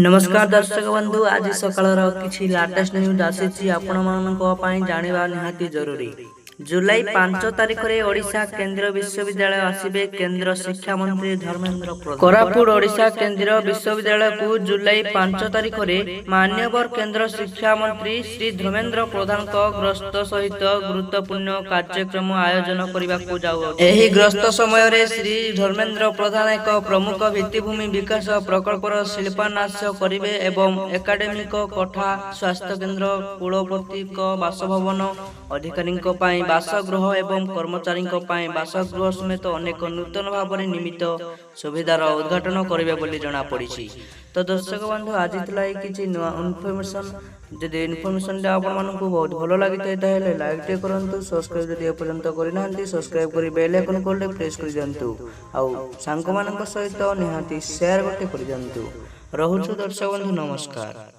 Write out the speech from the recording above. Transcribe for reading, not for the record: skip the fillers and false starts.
ନମସ୍କାର ଦର୍ଶକ ବନ୍ଧୁ, ଆଜି ସକାଳର କିଛି ଲାଟେଷ୍ଟ ନ୍ୟୁଜ୍ ଆସିଛି, ଆପଣମାନଙ୍କ ପାଇଁ ଜାଣିବା ନିହାତି ଜରୁରୀ। ଜୁଲାଇ 5 ତାରିଖରେ ଓଡ଼ିଶା କେନ୍ଦ୍ରୀୟ ବିଶ୍ୱବିଦ୍ୟାଳୟ ଆସିବେ କେନ୍ଦ୍ର ଶିକ୍ଷାମନ୍ତ୍ରୀ ଧର୍ମେନ୍ଦ୍ର ପ୍ରଧାନ। କୋରାପୁଟ ଓଡ଼ିଶା କେନ୍ଦ୍ରୀୟ ବିଶ୍ୱବିଦ୍ୟାଳୟକୁ ଜୁଲାଇ 5 ତାରିଖରେ ମାନ୍ୟବର କେନ୍ଦ୍ର ଶିକ୍ଷାମନ୍ତ୍ରୀ ଶ୍ରୀ ଧର୍ମେନ୍ଦ୍ର ପ୍ରଧାନଙ୍କ ଗସ୍ତ ସହିତ ଗୁରୁତ୍ୱପୂର୍ଣ୍ଣ କାର୍ଯ୍ୟକ୍ରମ ଆୟୋଜନ କରିବାକୁ ଯାଉଅଛି। ଏହି ଗସ୍ତ ସମୟରେ ଶ୍ରୀ ଧର୍ମେନ୍ଦ୍ର ପ୍ରଧାନ ଏକ ପ୍ରମୁଖ ଭିତ୍ତିଭୂମି ବିକାଶ ପ୍ରକଳ୍ପର ଶିଳାନ୍ୟାସ କରିବେ ଏବଂ ଏକାଡେମିକ କୋଠା, ସ୍ୱାସ୍ଥ୍ୟକେନ୍ଦ୍ର, କୁଳପତିଙ୍କ ବାସଭବନ, ଅଧିକାରୀଙ୍କ ପାଇଁ ବାସଗୃହ ଏବଂ କର୍ମଚାରୀଙ୍କ ପାଇଁ ବାସଗୃହ ସମେତ ଅନେକ ନୂତନ ଭାବରେ ନିର୍ମିତ ସୁବିଧାର ଉଦ୍ଘାଟନ କରିବେ ବୋଲି ଜଣାପଡ଼ିଛି। ତ ଦର୍ଶକ ବନ୍ଧୁ, ଆଜି ଥିଲା ଏଇ କିଛି ନୂଆ ଇନଫର୍ମେସନ୍। ଯଦି ଇନଫର୍ମେସନ୍ଟା ଆପଣମାନଙ୍କୁ ବହୁତ ଭଲ ଲାଗିଥାଏ, ତାହେଲେ ଲାଇକ୍ ଟିକେ କରନ୍ତୁ। ସବସ୍କ୍ରାଇବ୍ ଯଦି ଏପର୍ଯ୍ୟନ୍ତ କରିନାହାନ୍ତି, ସବସ୍କ୍ରାଇବ୍ କରି ବେଲ୍ ଆଇକନ୍ କଲେ ପ୍ରେସ୍ କରିଦିଅନ୍ତୁ ଆଉ ସାଙ୍ଗମାନଙ୍କ ସହିତ ନିହାତି ସେୟାର ଗୋଟେ କରିଦିଅନ୍ତୁ। ରହୁଛୁ ଦର୍ଶକ ବନ୍ଧୁ, ନମସ୍କାର।